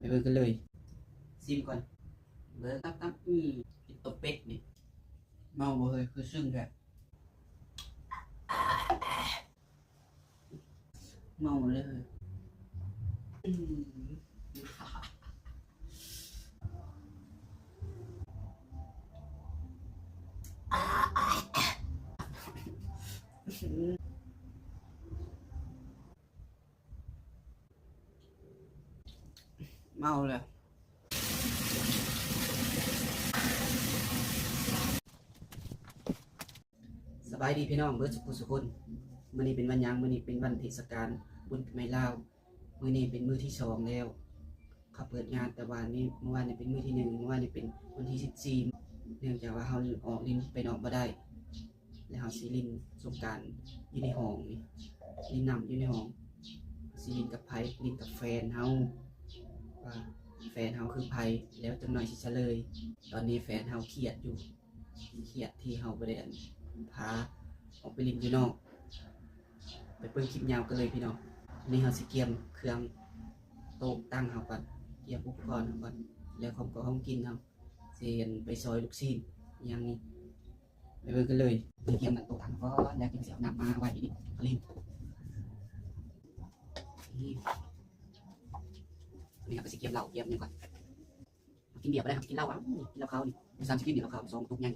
ເບິ່ງກັນເລີຍ. ຊີມກ່ອນ. ເບິ່ງ ຕັບ ຕັບ ອືມ ກິນຕົບເປັດນີ້. ເມົາບໍ່ເຮີ້ຍ? ຄືຊຶ້ງແທ້. ເມົາເລີຍ. ເມົາແລ້ວ. ສະບາຍດີພີ່ນ້ອງເບິດສຸຜູ້ສຸຄົນ. ມື້ນີ້ເປັນວັນຫຍັງ? ມື້ນີ້ເປັນວັນເທດສະການບຸນປີໃໝ່ລາວ. ມື້ນີ້ເປັນມື້ທີສອງແລ້ວ ເຂົາເປີດງານ. ແຕ່ວ່ານີ້ ມື້ວານນີ້ເປັນມື້ທີໜຶ່ງ ມື້ວານນີ້ເປັນວັນທີສິບສີ່. ເນື່ອງຈາກວ່າເຮົາອອກຫຼິ້ນ ໄປນອກບໍ່ໄດ້ ແລ້ວເຮົາຊິຫຼິ້ນສົງການຢູ່ໃນຫ້ອງນີ້ ຫຼິ້ນນ້ຳຢູ່ໃນຫ້ອງ. ຊິຫຼິ້ນກັບໃຜ? ຫຼິ້ນກັບແຟນເຮົາ ວ່າແຟນເຮົາຄືໃຜ ແລ້ວຈັກໜ່ອຍຊິສະເຫຼີຍ. ຕອນນີ້ແຟນເຮົາຄຽດຢູ່ ຄຽດທີ່ເຮົາບໍ່ໄດ້ ອັນ ພາອອກໄປຫຼິ້ນຢູ່ນອກ. ໄປເບິ່ງຄລິບຍາວກັນເລີຍພີ່ນ້ອງ. ນີ້ເຮົາຊິກຽມເຄື່ອງໂຕະຕັ່ງເຮົາກ່ອນ ກຽມອຸປະກອນເຮົາກ່ອນ ແລ້ວຂອງເກາະຂອງກິນເຮົາ ຊິ ອັນ ໄປຊອຍລູກຊີ້ນອີ່ຫຍັງນີ້. ໄປເບິ່ງກັນເລີຍ. ກຽມໂຕະຕັ່ງກ່ອນ ແລ້ວຈຶ່ງຊິເອົານ້ຳມາໄວ້ນີ້ ຫຼິ້ນ. ນີ້ ນີ້ເຮົາກໍຊິກຽມເຫຼົ້າ ກຽມຫຍັງກ່ອນ. ກິນເບຍບໍ່ໄດ້ ເຮົາກິນເຫຼົ້າເອົາ. ນີ້ ກິນເຫຼົ້າຂາວນີ້ ສາມຊິບກິນເຫຼົ້າຂາວ ສອງຕຸກໃຫຍ່. ກິນ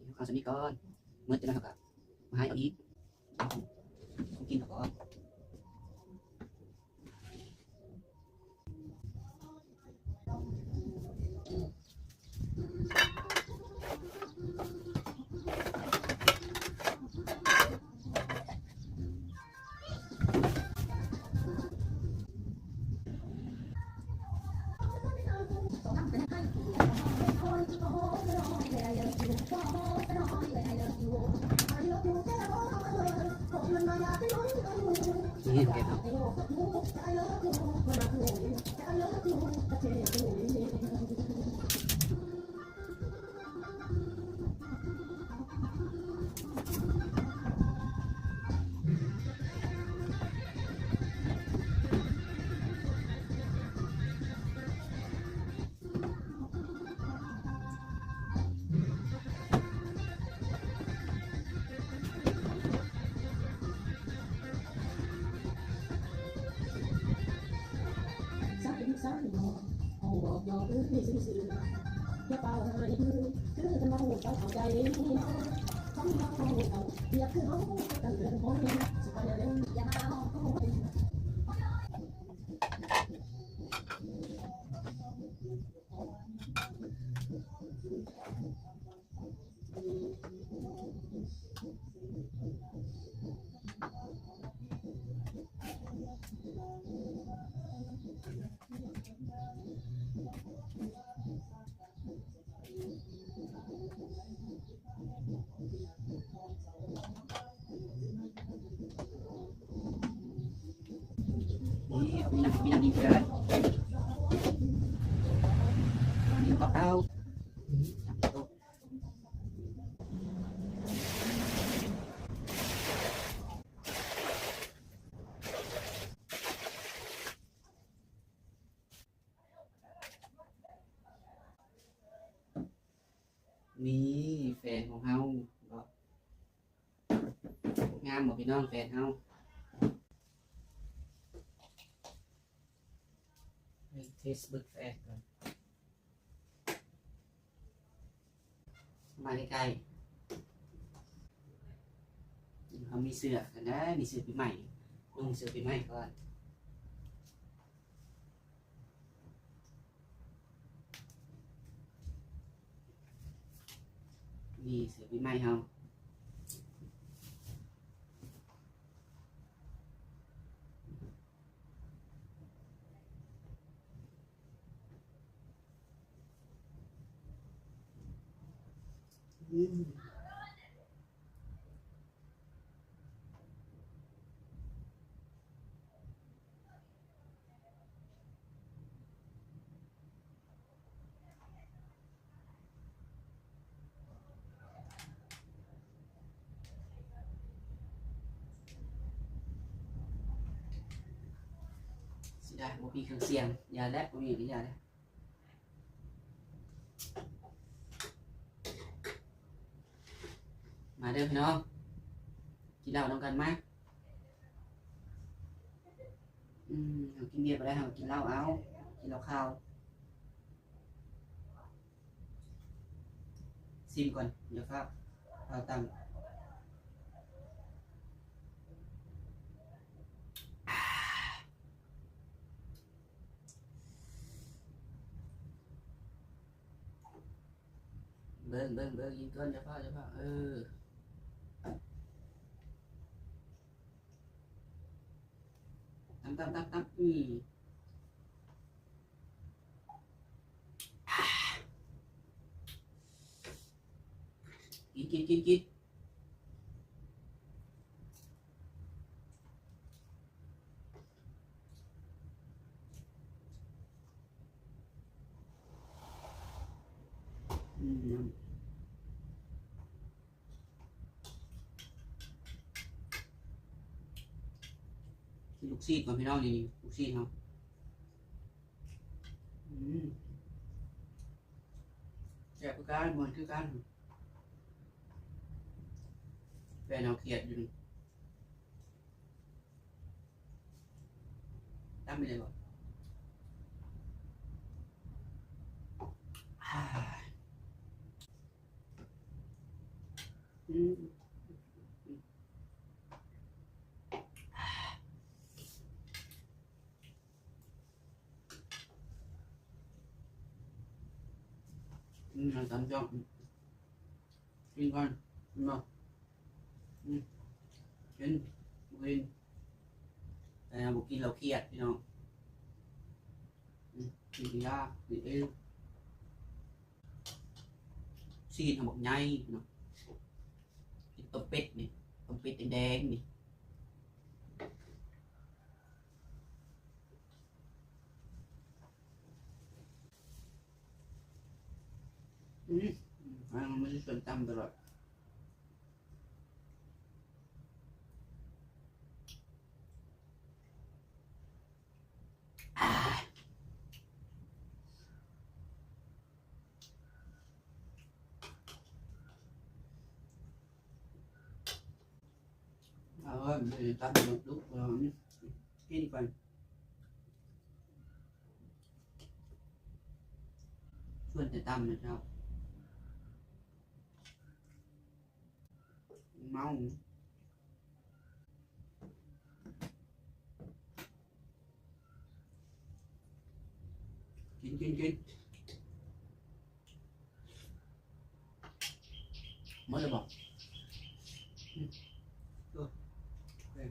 ເຫຼົ້າຂາວສ່ຳນີ້ກ່ອນ ໝົດຈັ່ງນັ້ນເຮົາກໍມາໃຫ້ເອົາອີກ. ເອົາ ກິນເອົາກ່ອນ. ນີ້ແຟນຂອງເຮົາເນາະ. ງາມບໍ່ພີ່ນ້ອງ ແຟນເຮົາ? ເທສເບິ່ງແຟນກ່ອນ. ມາໃກ້ໆ. ເຮົາມີເສື້ອກັນເດີ ມີເສື້ອປີໃໝ່ ນຸ່ງເສື້ອປີໃໝ່ກ່ອນ. ນີ້ເສື້ອປີໃໝ່ເຮົາ. ຈ້ະ ບໍ່ມີເຄື່ອງສຽງ ຢ່າແຫຼະ ບໍ່ມີກະຢ່າແຫຼະ. ມາເດີພີ່ນ້ອງ ກິນເຫຼົ້ານຳກັນມາ. ອືມ ເຮົາກິນເບຍບໍ່ໄດ້ ເຮົາກິນເຫຼົ້າເອົາ ກິນເຫຼົ້າຂາວ. ຊີມກ່ອນ ຢ່າຟ້າວ ຟ້າວຕຳ. ເບິ່ງ ເບິ່ງ ເບິ່ງ ກິນກ່ອນ ຢ່າຟ້າວ ຢ່າຟ້າວ ເອີ ຕຳ ຕຳ ຕຳ ຕຳ ອືມ ກິນ ກິນ ກິນ ກິນ. ອືມ ກິນລູກຊີ້ນກ່ອນພີ່ນ້ອງ ນີ້ລູກຊີ້ນເຮົາ. ອືມ ແຊບຄືກັນ ມ່ວນຄືກັນ. ແຟນເຮົາຄຽດຢູ່ນີ້ ຕຳໄປເລີຍບໍ່? ອາ ອືມ. ອືມ ຕຳຈ້ອງ ກິນກ່ອນ ກິນບໍ່? ອືມ ກິນ ບໍ່ກິນ ແຕ່ບໍ່ກິນແລ້ວຄຽດພີ່ນ້ອງ. ອືມ ກິນຢາ ກິນເອງ. ຊີ້ນເຮົາບັກໃຫຍ່ເນາະ ກິນຕົ້ມເປັດນີ້ ຕົ້ມເປັດແດງໆນີ້. ອືມ ມັນຊວນຕຳຕະຫຼອດ. ເອົາເອີ ຕຳດຸກໆ ກິນກ່ອນ ຊວນແຕ່ຕຳນະເຈົ້າ ເມົາ. ກິນ ກິນ ກິນ ໝົດແລ້ວບໍ່? ອືມ ເອີ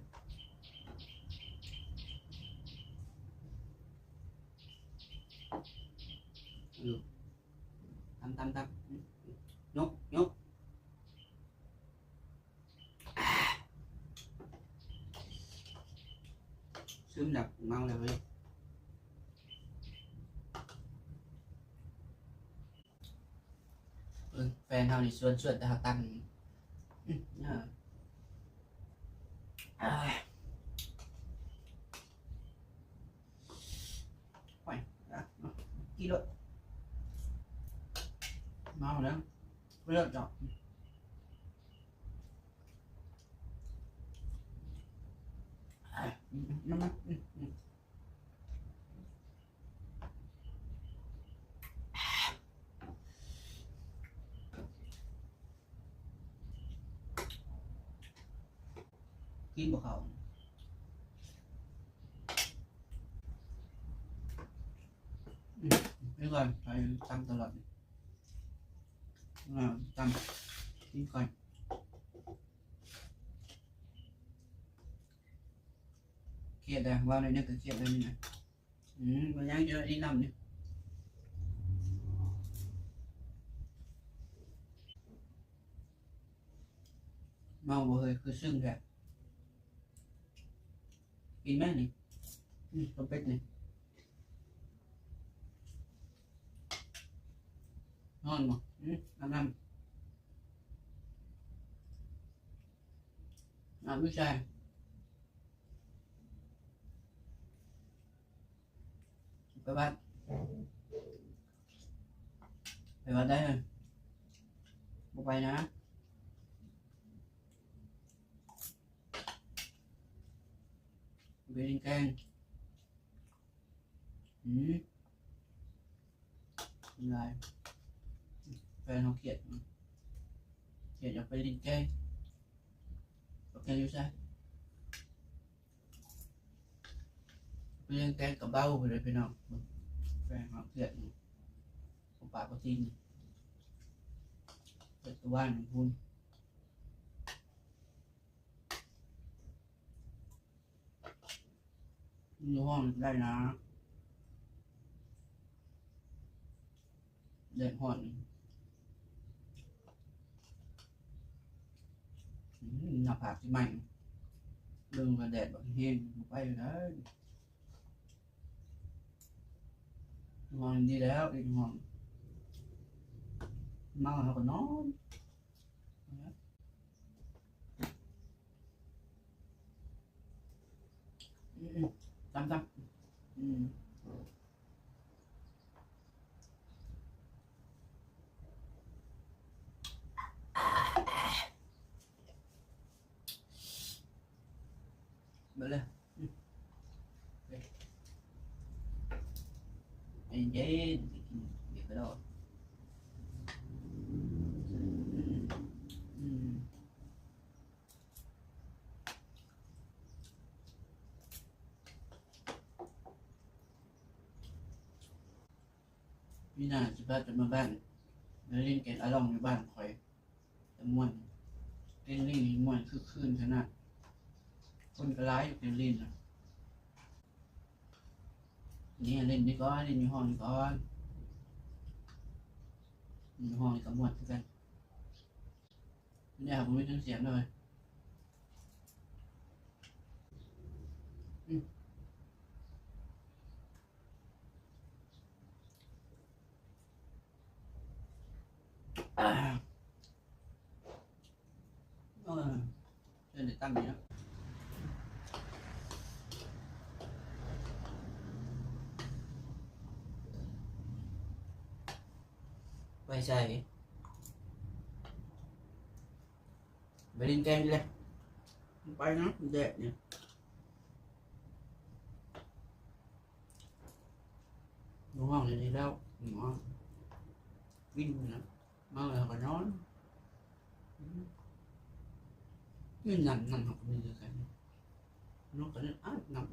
ເອີ ຕຳ ຕຳ ຕຳ ຍົກ ຍົກ. ຊຶມແລ້ວ ເມົາແລ້ວເວີຍ. ເບິ່ງແຟນເຮົານີ້ຊວນ ຊວນແຕ່ເຮົາຕຳ ອືມ ອາ. ໂອ້ຍ ກິນໂລດ ເມົາແລ້ວ ເລີດດອກ ມາ ມາ ອືມ ອືມ. ກິນບໍ່ເຂົ້າ ອືມ ນີ້ກ່ອນ ໄປຕຳຕະຫຼອດ ອ່າ ຕຳ ກິນກ່ອນ ຄຽດແລ້ວ ເວົ້າໜ້ອຍໜຶ່ງກໍຄຽດແລ້ວນີ້ນະ. ອືມ ບໍ່ຍັງ ເຈົ້າອີ່ນ້ຳນີ້ ເມົາບໍ່ເຮີ້ຍ ຄືຊຶ້ງແທ້ ກິນແມ່ນີ້ ອືມ ຕົ້ມເປັດນີ້ ຮ້ອນບໍ່? ອືມ ອາບນ້ຳ ອາບຢູ່ໃສ? ໄປວັດ ໄປວັດໄດ້ ບໍ່ໄປນະ ໄປຫຼິ້ນແກ້ງ. ອືມ ຫຼາຍ ແຟນເຮົາຄຽດ ຄຽດ ຢາກໄປຫຼິ້ນແກ້ງ. ໄປແກ້ງຢູ່ໃສ? ໄປຫຼິ້ນແກ້ງກະເບົາພຸ້ນແຫຼະພີ່ນ້ອງ. ແຟນເຮົາຄຽດ ບໍ່ປາກບໍ່ຕີນ ເຮັດກະຫວ່ານພຸ້ນ. ຢູ່ຫ້ອງໄດ້ນະ ແດດຮ້ອນ. ອືມ ໜ້າຜາກຊິໄໝ້ ເບິ່ງວ່າແດດບັກແຮງ ບໍ່ໄປເລີຍ. ນອນດີແລ້ວ ອີກຫ້ອງ ເມົາເຮົາກໍນອນ. ອືມ ຕຳ ຕຳ ອືມ ເບິ່ງເລີຍ. ໃຈເຢັນໆ ກິນເບຍກະໂດດ. ອືມ ອືມ ປີໜ້າຊິພາກັນມາບ້ານ ໄປຫຼິ້ນແກ່ນອາລ່ອງຢູ່ບ້ານຂ້ອຍ. ແຕ່ມ່ວນ ເຕັ້ນຫຼິ້ນມ່ວນຄຶກຄື້ນຂະໜາດ ຄົນກໍຫຼາຍຢູ່ເຕັ້ນຫຼິ້ນນະ. ນີ້ຫຼິ້ນນີ້ກ່ອນ ຫຼິ້ນຢູ່ຫ້ອງນີ້ກ່ອນ ຢູ່ຫ້ອງນີ້ກໍມ່ວນຄືກັນ. ນີ້ບໍ່ມີເທິງສຽງເລີຍ. ອືມ ເອີ ເດີນໄດ້ຕຳນີ້ເນາະ ໄປໃສ? ໄປຫຼິ້ນແກ້ງນີ້ແຫຼະ ໄປນະ ແດດນີ້ ຢູ່ຫ້ອງນີ້ແລ້ວ ກິນນະ ເມົາແລ້ວກໍນອນ. ອືມ ມີນ້ຳ ນ້ຳເຮົາກໍມີຄືກັນ ນ້ອງກໍເລີຍອາບນ້ຳ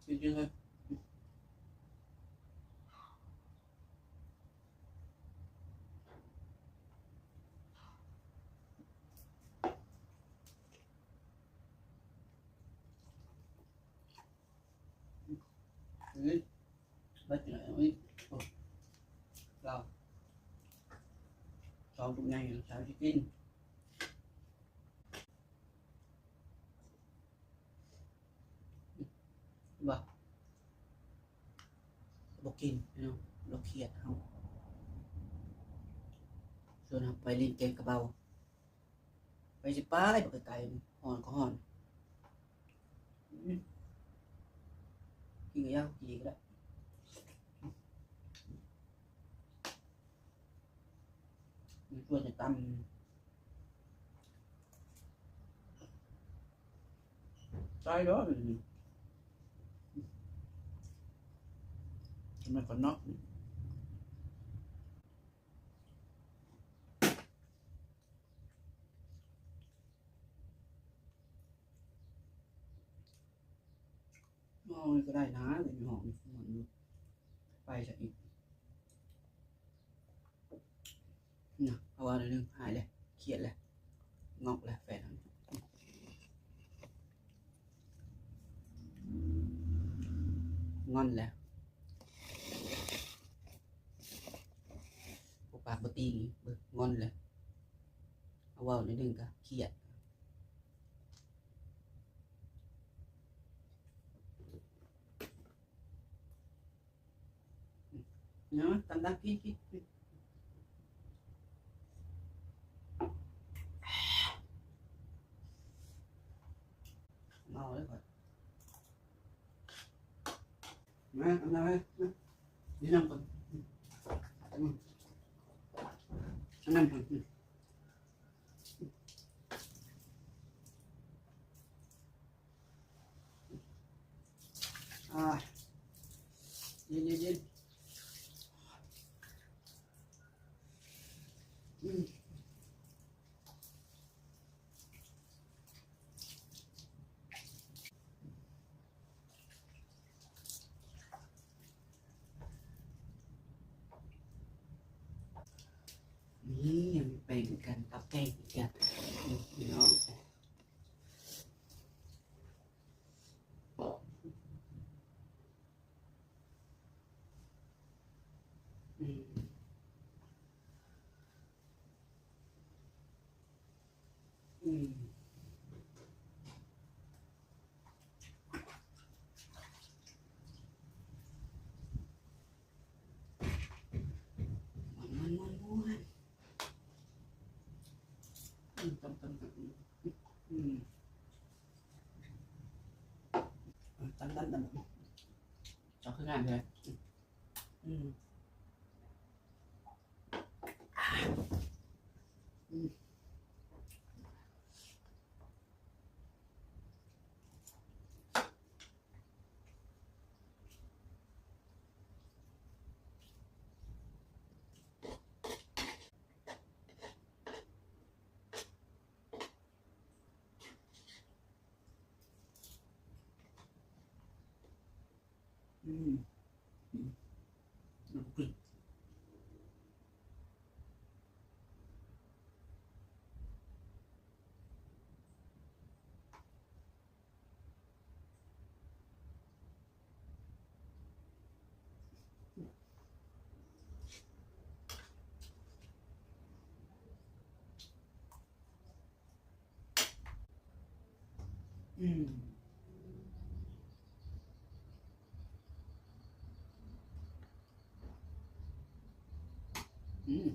ເປັນຈັ່ງໃດ? ອືມ ເບິດແລ້ວ ໂອ້ຍ ລາວ ສອງຕຸກໃຫຍ່ ສາວຊິກິນ. ບໍ່ ບໍ່ກິນເນາະ ລາວຄຽດເຮົາ ຊວນເຮົາໄປຫຼິ້ນແກ້ງກະເບົາ ໄປຊິໄປ ໄປໄກໆ ຮ້ອນກໍຮ້ອນ ອືມ ກິນກໍຢ່າ ກິນກໍໄດ້ ມີສ່ວນຈະຕຳ ຕາຍແລ້ວນີ້ ມັນກໍນອກ ໂອ້ຍ ກໍໄດ້ນະ ໄປຊະອີກ. ນະ ເອົາເວົ້າໜ້ອຍໜຶ່ງ ຫາຍແລ້ວ ຄຽດແລ້ວ ງອກແລ້ວ ແຟນເຮົາງອນແລ້ວ ບໍ່ປາກບໍ່ຕີງ ເບິ່ງ ງອນແລ້ວ ເອົາເວົ້າໜ້ອຍໜຶ່ງກໍຄຽດ. ເນາະ ຕຳຕຳ ກິນ ກິນ ກິນ. ມາ ເອົານ້ຳມາ ມາ ກິນນ້ຳກ່ອນ ອືມ ກິນນ້ຳກ່ອນ ອືມ ອ່າ ເຢັນໆໆ ອືມ. ນີ້ຍັງແປງກັນ ເອົາແປງກັນ ນີ້ພີ່ນ້ອງ ອືມ. ອືມ ມ່ວນໆໆໆ ອືມ ຕຳໆໆ ອືມ ຕຳໆໆ ເຈົ້າຄືງາມແທ້ ອືມ. ອືມ ອືມ ອືມ. ອືມ ອືມ.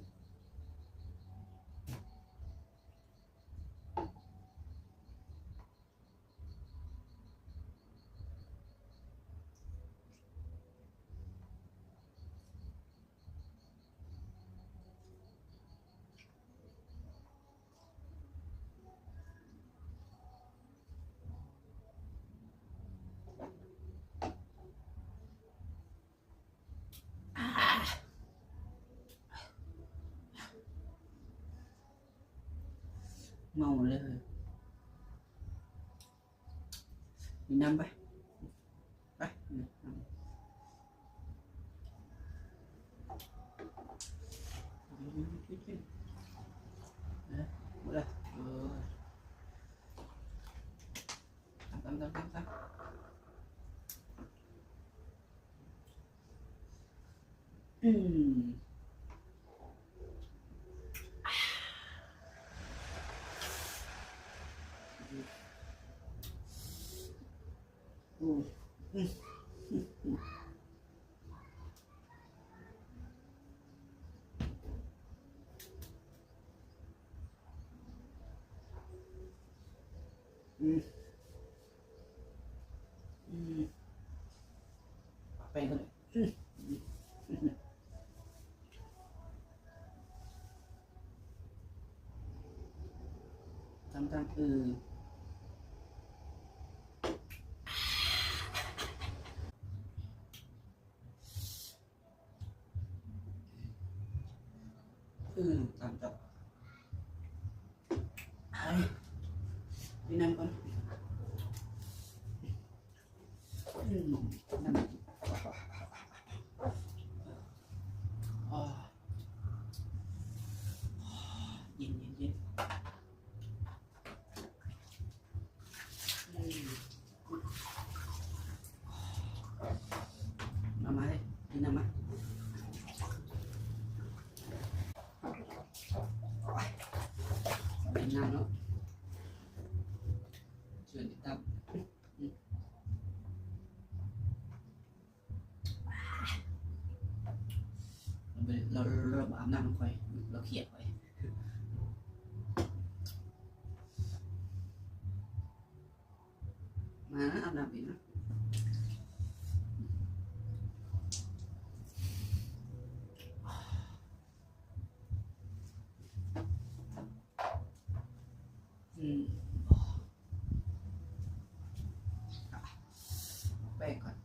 ເມົາເລີຍ ກິນນ້ຳໄປ ໄປ ກິນ ກິນ ກິນ ກິນ ເອີ ໝົດແລ້ວ ເອີ ຕຳ ຕຳ ຕຳ ຕຳ ຕຳ. ອືມ ອືມ ອືມ ອືມ ອືມ ແປງກ່ອນ ອືມ ຕຳໆ ເອີ. ອືມ ຕາມເຈົ້າ ເອົາ ກິນນ້ຳກ່ອນ ອືມ ນ້ຳ ເຢັນໆໆ. ມາ ມາເລີຍ ກິນນ້ຳມາ ກິນນ້ຳເນາະ ເຊີນຕິດຕາມ ລາວ ລາວ ລາວບໍ່ອາບນ້ຳນຳຂ້ອຍ ລາວຄຽດຂ້ອຍ ມາ ອາບນ້ຳອີກນະ. ອືມ ແປ້ງກ່ອນ.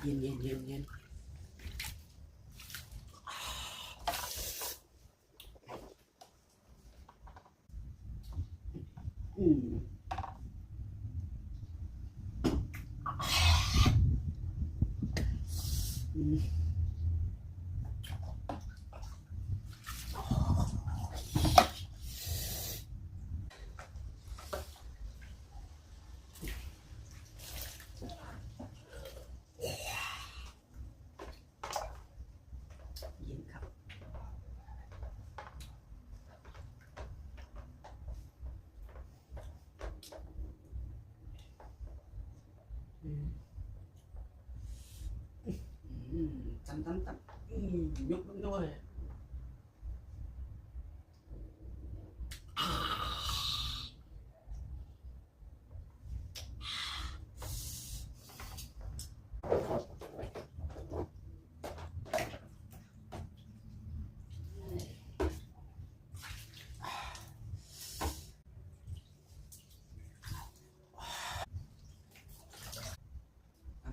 ເຢັນໆໆໆ. ອືມ ອືມ. ເຢັນຄັກ. ອືມ ອືມ ຕຳໆໆ ອືມ ຍົກເບິ່ງດ້ວຍ.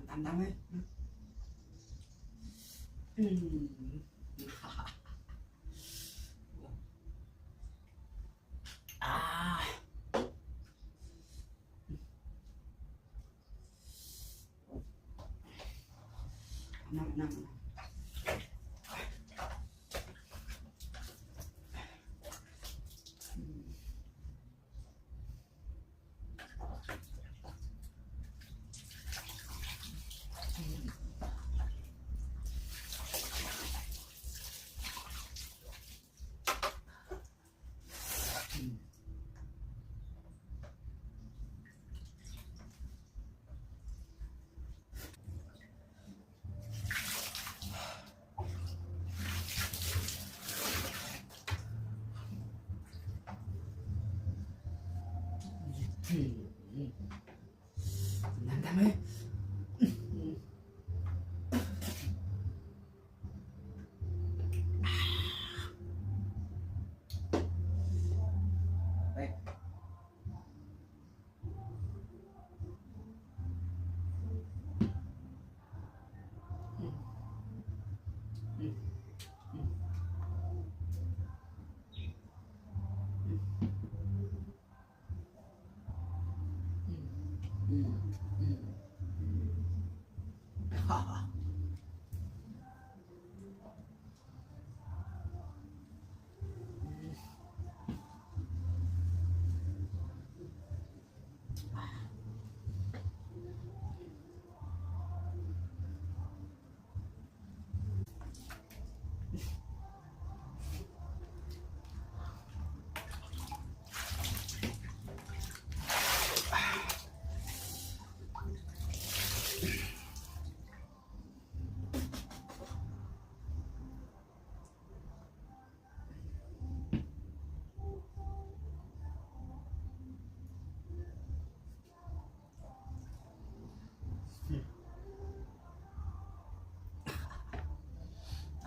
ຕຳໆໆ ເລີຍ. ອືມ ອາ ນ້ຳ ນ້ຳ ນ້ຳ. ນ້ຳດຳເລີຍ.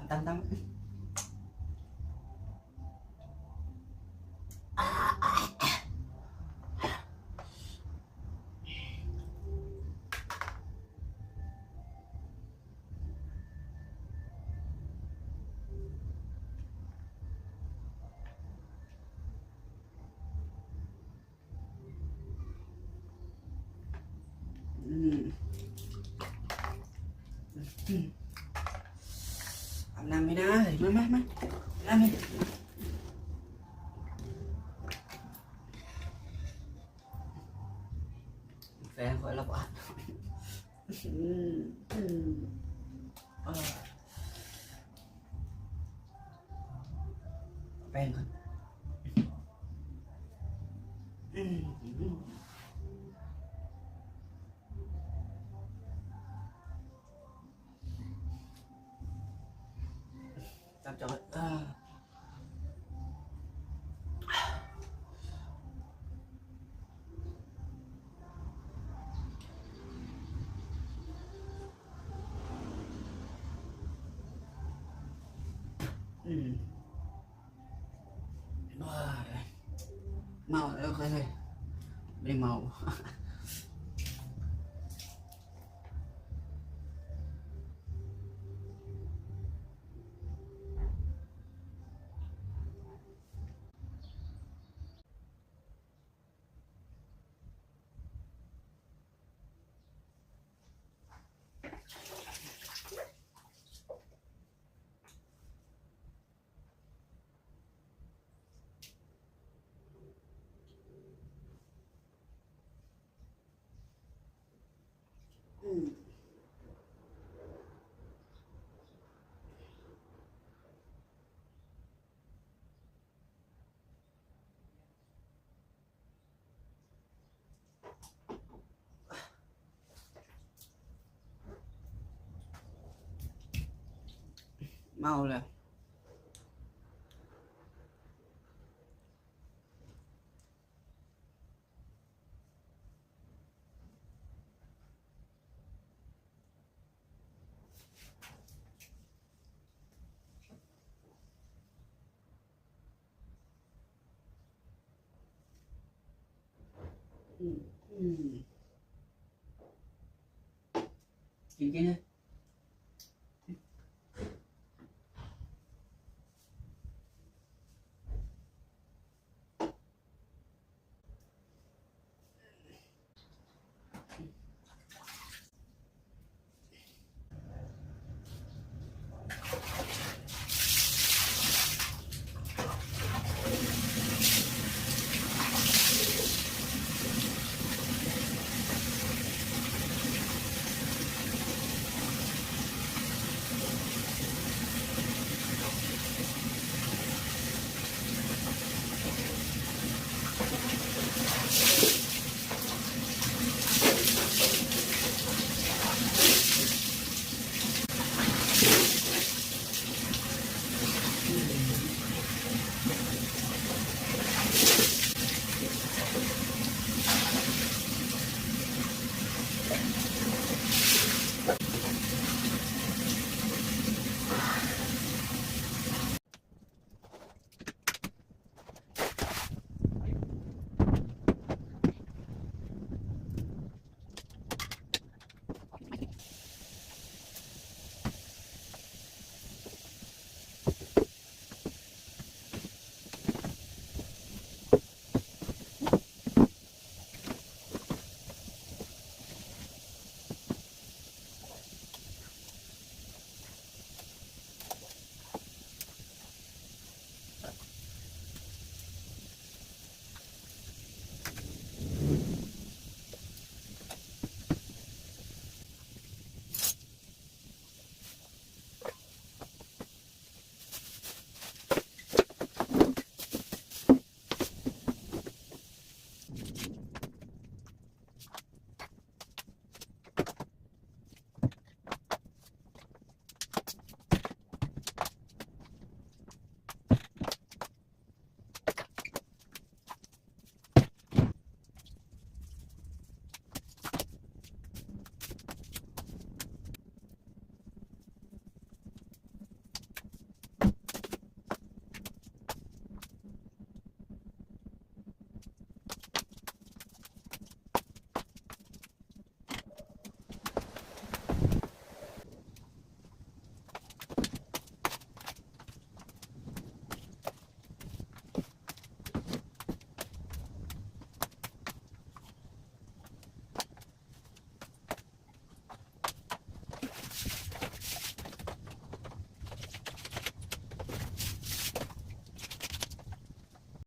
ຕຳໆໆ. ອືມ ອືມ ອາບນ້ຳໃຫ້ນາ ມາ ມາ ມາ ອາບນ້ຳໃຫ້ ແຟນຂ້ອຍລະບໍ່ອາບນ້ຳ. ອືມ ອືມ. ເອີ ແປງກ່ອນ. ຕາມຈອຍ ເອີ ອືມ ເມົາແລ້ວຂ້ອຍ ບໍ່ໄດ້ເມົາ. ເມົາແລ້ວ. ອືມ ອືມ ກິນ ກິນເລີຍ. ອືມ